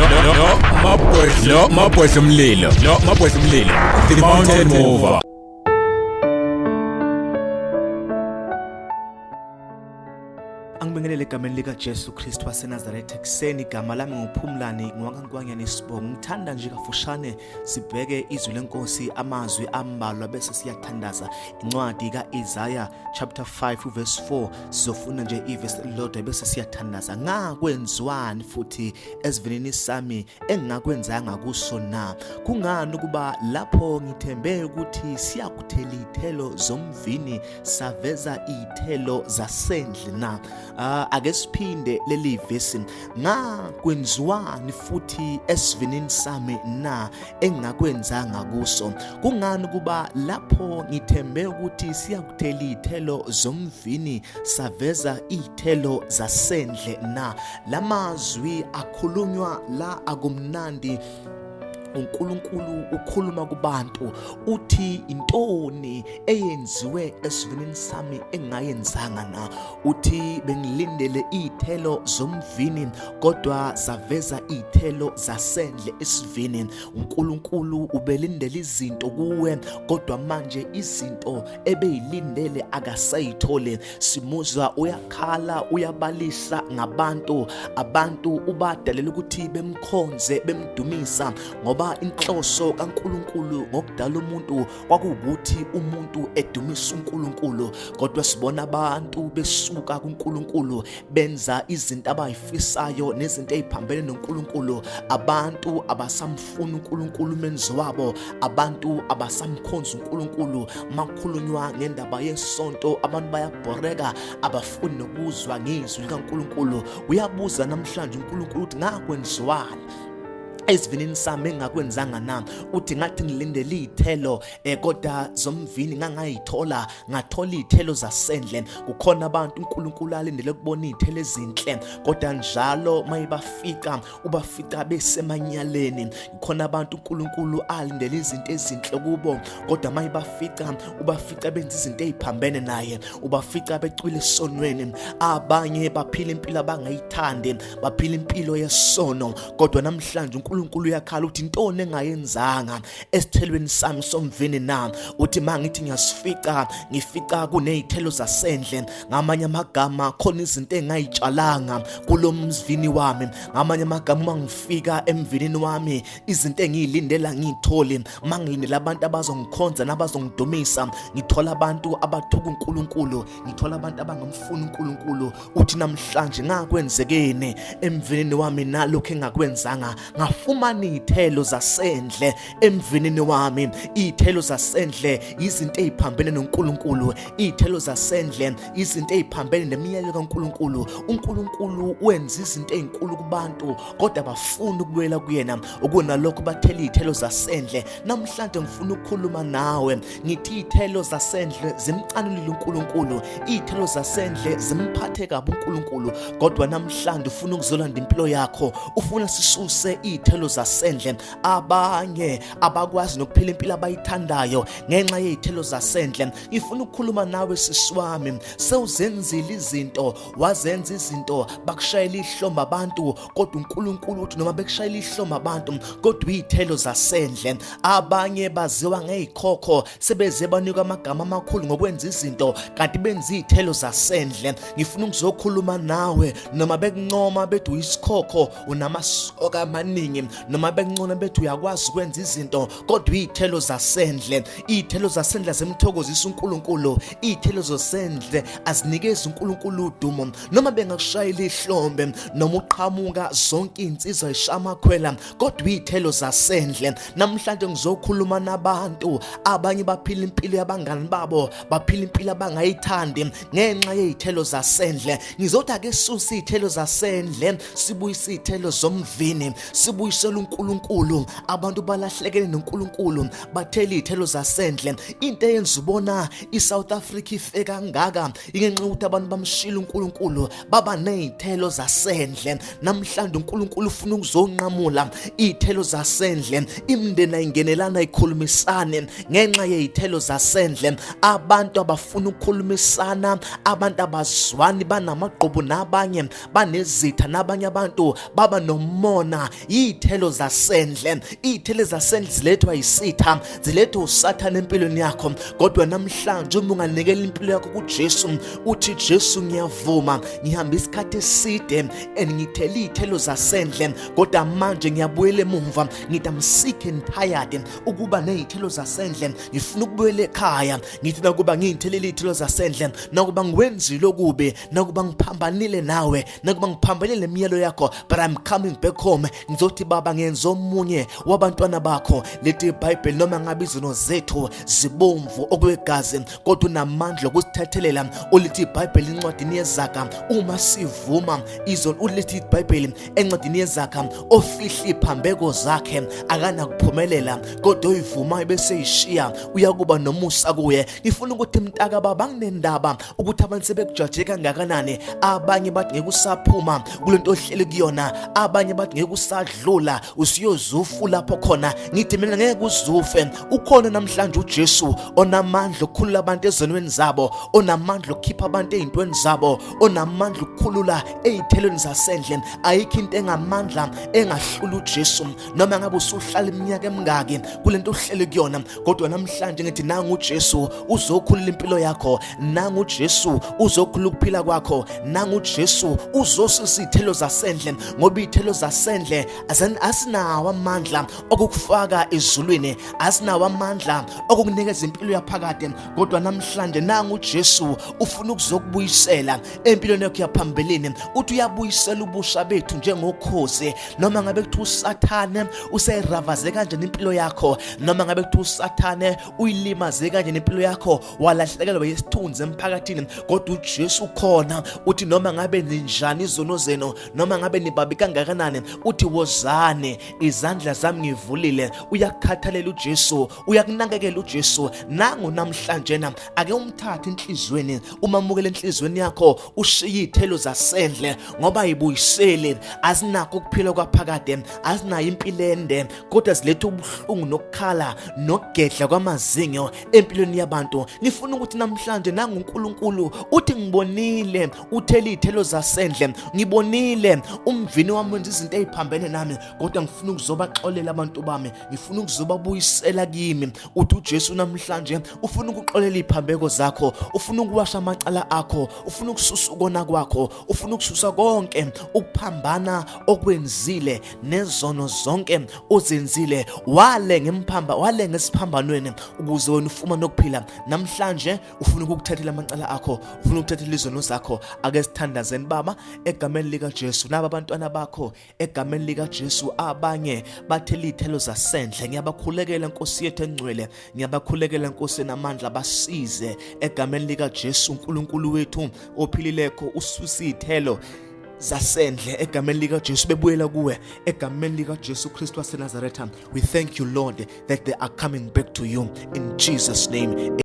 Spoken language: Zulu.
Lo mabhodlo, mabhodlo umlilo, lo mabhodlo umlilo. The Mountain Mover. Angibingelele egameni likaJesu Kristu waseNazaretha ekuseni. Igama lami nguPhumlani ngowakaNkwanyana isibongo. Ngithanda nje kafushane sibheke izwi lenkosi, amazwi ambalwa bese siyathandaza. Incwadi kaIsaya chapter 5 verse 4, sizofunda nje ivesi elilodwa bese siyathandaza. Ngakwenziwani futhi esivinini sami engingakwenzanga kuso na? Kungani ukuba lapho ngithembe ukuthi siyakuthela iy'thelo zomvini saveza iy'thelo zasendle na? Ake siphinde leli vesi. Ngakwenziwani futhi esivinini sami na engingakwenzanga kuso? Kungani ukuba lapho ngithembe ukuthi siyakuthela iy'thelo zomvini saveza iy'thelo zasendle na? Lamazwi akhulunywa la akumnandi. uNkulunkulu ukhuluma kubantu, uthi intoni eyenziwe esivinini sami engingayenzanga na? Uthi bengilindele iy'thelo zomvini kodwa zaveza iy'thelo zasendle esivini. uNkulunkulu ubelindele izinto kuwe kodwa manje izinto ebeyilindele akasayitholi. Simuzwa uyakhala, uyabalisa ngabantu, abantu ubadalela ukuthi bemkhonze, bemdumisa, ngoba inhloso kaNkulunkulu ngokudala umuntu kwakuwukuthi umuntu edumise uNkulunkulu. Kodwa sibona abantu besuka kuNkulunkulu benza izinto abayifisayo nezinto eziphambene noNkulunkulu. Abantu abasamfuni uNkulunkulu umenzi wabo, abantu abasamkhonzi uNkulunkulu. Makukhulunywa ngendaba yesonto abantu bayabhoreka, abafuni nokuzwa ngezwi likaNkulunkulu. Uyabuza namhlanje uNkulunkulu uthi ngakwenziwani esivinini sami engingakwenzanga na? Uthi ngathi ngilindele iy'thelo kodwa zomvini ngangayithola, ngathola iy'thelo zasendle. Kukhona abantu uNkulunkulu alindele kubona iy'thelo ezinhle, kodwa njalo mayibafica ubafica besemanyaleni. Kukhona abantu uNkulunkulu alindele izinto ezinhle kubo, kodwa mayibafica ubafica benza izinto eziphambene naye, ubafica becwile esonweni. Abanye baphila impilo abangayithandi, baphila impilo yesono, kodwa namhlanje uNkulunkulu uyakhala uthi intoni engayenzanga esithelweni sami somvini na? Uthi mangithi ngiyasifica, ngifica kunezithelo zasendle. Ngamanye amagama khona izinto engayitshalanga kulomvini wami. Ngamanye amagama uma ngifika emvinini wami izinto engiyilindela ngiyitholi. Mangilindela abantu abazongikhonza nabazongidumisa, ngithola abantu abathuka uNkulunkulu, ngithola abantu abangamfuni uNkulunkulu. Uthi namhlanje ngakwenzekeni emvinini wami nalokho engakwenzanga? Ngafumana iy'thelo zasendle emvinini wami. Iy'thelo zasendle izinto ey'phambene noNkulunkulu, iy'thelo zasendle izinto ey'phambene nemiyalelo kaNkulunkulu. uNkulunkulu wenza izinto ey'nkulu kubantu kodwa abafuni ukubuyela kuyena, ukunalokho bathela iy'thelo zasendle. Namhlanje ngifuna ukukhuluma nawe, ngithi iy'thelo zasendle zimcanulile uNkulunkulu, iy'thelo zasendle zimphathe kabi uNkulunkulu, kodwa namhlanje ufuna ukuzolanda impilo yakho, ufuna sisuse iy'thelo zasendle. Abanye abakwazi nokuphila impilo abayithandayo ngenxa yey'thelo zasendle. Ngifuna ukukhuluma nawe sisi wami, sewuzenzile izinto, wazenza izinto, bakushayela ihlombe abantu, kodwa uNkulunkulu uthi noma bekushayela ihlombe abantu kodwa iy'thelo zasendle. Abanye baziwa ngey'khokho, sebeze banikwa amagama amakhulu ngokwenza izinto kanti benza iy'thelo zasendle. Ngifuna ukuzokhuluma nawe, noma bekuncoma bethi uyisikhokho unamasoka amaningi, noma bekuncoma bethi uyakwazi ukwenza izinto, kodwa iy'thelo zasendle, iy'thelo zasendle azimthokozisa uNkulunkulu, iy'thelo zasendle azinikezi uNkulunkulu udumo. Noma bengakushayela ihlombe, noma uqhamuka zonke iy'nsizwa yishamakhwela, kodwa iy'thelo zasendle. Namhlanje ngizokhuluma nabantu, abanye baphila impilo yabangani babo, baphila impilo abangayithandi ngenxa yey'thelo zasendle. Ngizothi ake suse iy'thelo zasendle, sibuyise iy'thelo zomvini, sibuyise ukubuyisela uNkulunkulu. Abantu balahlekene noNkulunkulu, bathela iy'thelo zasendle. Into eyenza ubona iSouth Africa ife kangaka ingenxa yokuthi abantu bamshila uNkulunkulu, baba ney'thelo zasendle. Namhlanje uNkulunkulu ufuna ukuzonqamula iy'thelo zasendle. Imindeni ayingenelana, ikhulumisane ngenxa yey'thelo zasendle. Abantu abafuna ukukhulumisana, abantu abazwani, banamagqubu nabanye, banezitha nabanye abantu, baba nomona. Iy'thelo zasendle, iy'thelo zasendle zilethwa yisitha, zilethwa uSathane empilweni yakho. Kodwa namhlanje uma unganikela impilo yakho kuJesu, uthi, "Jesu, ngiyavuma, ngihamba isikhathi eside and ngithele iy'thelo zasendle, kodwa manje ngiyabuyela emumva. Ngithi I'm sick and tired ukuba ney'thelo zasendle, ngifuna ukubuyela ekhaya. Ngithi nakuba ngiy'thelele iy'thelo zasendle, nakuba ngiwenzile okubi, nakuba ngiphambanile nawe, nakuba ngiphambanile nemiyalo yakho, but I'm coming back home. Ngizothi, Baba, ngenza omunye wabantwana bakho." Lithi iBhayibheli, noma ngabe izono zethu zibomvu okwegazi, kodwa unamandla okusithethelela. Ulithi iBhayibheli encwadini yeZaga, uma sivuma izono, ulithi iBhayibheli encwadini yeZaga, ofihla iphambeko zakhe akanakuphumelela, kodwa oyivumayo bese eyishiya uyakuba nomusa kuye. Ngifuna ukuthi, mntaka baba, anginendaba ukuthi abantu sebekujaje kangakanani. Abanye bathi ngeke usaphuma kulento ohleli kuyona, abanye bathi ngeke usadlula, usiyozufu lapho khona. Ngithi mina ngeke uzufe. Ukhona namhlanje uJesu onamandla okukhulula abantu ezonweni zabo, onamandla okukhipha abantu ey'ntweni zabo, onamandla ukukhulula ey'thelweni zasendle. Ayikho into engamandla engahlula uJesu, noma ngabe usuhlala iminyaka emingaki kulento ohleli kuyona. Kodwa namhlanje ngithi nangu uJesu uzokhulula impilo yakho, nangu uJesu uzokhulula ukuphila kwakho, nangu uJesu uzosusa iy'thelo zasendle, ngoba iy'thelo zasendle asinawo amandla okukufaka ezulwini, asinawo amandla okukunikeza impilo yaphakade. Kodwa namhlanje nangu uJesu ufuna ukuzokubuyisela empilweni yakho yaphambilini. Uthi uyabuyisela ubusha bethu njengokhozi. Noma ngabe kuthiwa uSathane useyiravaze kanjani impilo yakho, noma ngabe kuthiwa uSathane uyilimaze kanjani impilo yakho, walahlekelwa yisithunzi emphakathini, kodwa uJesu ukhona. Uthi noma ngabe ninjani izono zenu, noma ngabe nibabi kangakanani, uthi wozani, izandla zami ngivulile. Uyakukhathalela uJesu, uyakunakekela uJesu. Nangu namhlanje na, ake umthathe enhlizweni, umamukele enhlizweni yakho, ushiye iy'thelo zasendle, ngoba ayibuyiseli, azinakho ukuphila kwaphakade, azinayo impilo ende, kodwa ziletha ubuhlungu nokukhala nokugedla kwamazinyo empilweni yabantu. Ngifuna ukuthi namhlanje nangu uNkulunkulu uthi, "Ngibonile uthela iy'thelo zasendle, ngibonile umvini wami wenza izinto ey'phambene nami, kodwa ngifuna ukuzobaxolela abantu bami, ngifuna ukuzobabuyisela kimi." Uthi uJesu namhlanje ufuna ukuxolela iy'phambeko zakho, ufuna ukuwasha amacala akho, ufuna ukususa ukona kwakho, ufuna ukususa konke ukuphambana okwenzile nezono zonke ozenzile. Wale ngemphamba, wale ngesiphambanweni ukuze wena ufumane ukuphila. Namhlanje ufuna ukukuthathela amacala akho, ufuna ukuthathela izono zakho. Ake sithandazeni. Baba, egameni likaJesu, naba abantwana bakho, egameni likaJesu. Abanye bathela iy'thelo zasendle, ngiyabakhulekela, Nkosi yethu engcwele, ngiyabakhulekela, Nkosi enamandla, basize egameni likaJesu. uNkulunkulu wethu ophililekho, ususe iy'thelo zasendle egameni likaJesu, bebuyela kuwe egameni likaJesu Kristu waseNazaretha. We thank you, Lord, that they are coming back to you in Jesus' name.